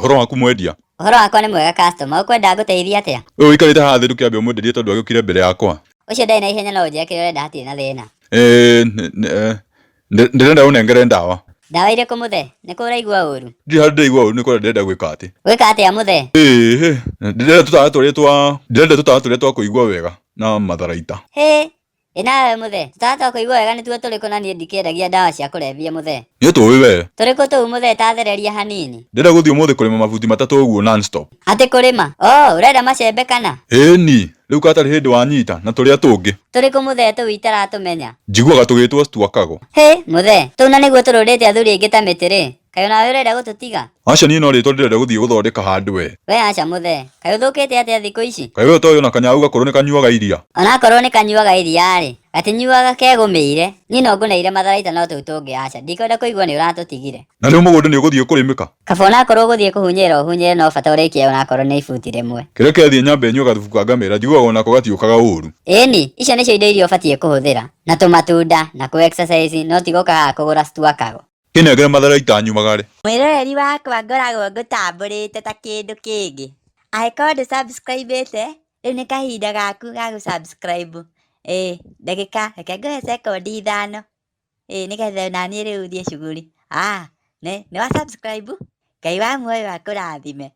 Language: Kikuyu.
Ũhoro waku mwendia? Ũhoro wakwa nĩ mwega customer, ũkwenda ngũteithie atĩa? Ũyũ ũikarĩte haha thĩ ndũkĩambe ũmwenderie tondũ agĩũkire mbere yakwa. Ũcio ndarĩ na ihenya no ũnjĩre kĩrĩa ũrenda hatirĩ na thĩna. Ĩĩ ndĩrenda ũnengere ndawa. Ndawa irĩkũ mũthee? Nĩ kũ ũraigua ũru? Ndirĩ handũ ndĩraigua ũru nĩ kwenda ndĩrenda gwĩka atĩ. Gwĩka atĩa mũthee? Ĩĩ ndĩrenda tũtawa tũrĩa twa ndĩrenda tũtawa tũrĩa twa kũigua wega na matharaita. Hĩ! Ĩ nawe mũthee, tũtawa twa kũigua wega nĩtuo tũrĩkũ na niĩ ndikĩendagia ndawa cia kũrebia mũthee? Nĩ ũtũĩ wee. Tũrĩkũ tũu mũthee ta thereria hanini? Ndĩrenda gũthiĩ ũmũthĩ kũrĩma mabuti matatũ ũguo non stop. Atĩ kũrĩma? Oh, ũrenda macembe kana? Ĩni, rĩu katarĩ hĩndĩ wanyita, na tũrĩa tũngĩ. Tũrĩkũ mũthee tũu itaratũmenya? Njiguaga tũgĩtwo stuakago. Hĩ, mũthee, tũu na nĩguo tũrũrĩte athuri aingĩ ta mĩtĩ rĩ, kaĩ onawe ũrenda gũtũtiga? Aca niĩ no rĩtwa ndĩrenda gũthiĩ gũthondeka handũ we. We aca mũthee, kaĩ ũthũkĩte atĩa thikũ ici? Kaĩ we ũtoĩ ona kanyau gakũrũ nĩ kanyuaga iria? Onakorwo nĩ kanyuaga iria-rĩ, gatinyuaga kegũmĩire. Niĩ no ngũneire matharaita no tũu tũngĩ aca, ndikwenda kũigua nĩ ũratũtigire. Na rĩu mũgũnda nĩ ũgũthiĩ kũrĩmĩka? Kaba onakorwo ũgũthiĩ kũhunyĩrĩra ũhunyĩre no bata ũrĩkie onakorwo nĩ ibuti rĩmwe. Kĩreke thiĩ nyambe nyue gathubu ka ngamĩra njiguaga onako gatiũkaga ũru. Ĩni, icio nĩcio indo iria ũbatiĩ kũhũthĩra. Na tũmatunda, na kũ exercise, no ti gũka haha kũgũra stuakago. Kĩnengere matharaita nyumagare. Mwĩroreri wakwa ngoragwo ngũtambũrĩte ta kĩndũ kĩngĩ. Angĩkorwo ndũ subscribe ĩte, rĩu nĩ kahinda gaku ga gũ subscribe. Ĩĩ ndagĩka, reke ngũhe cekondi ithano. Ĩĩ nĩgetha onaniĩ rĩu thiĩ cuguri. Nĩ wa subscribe? Ngai wa muoyo akũrathime.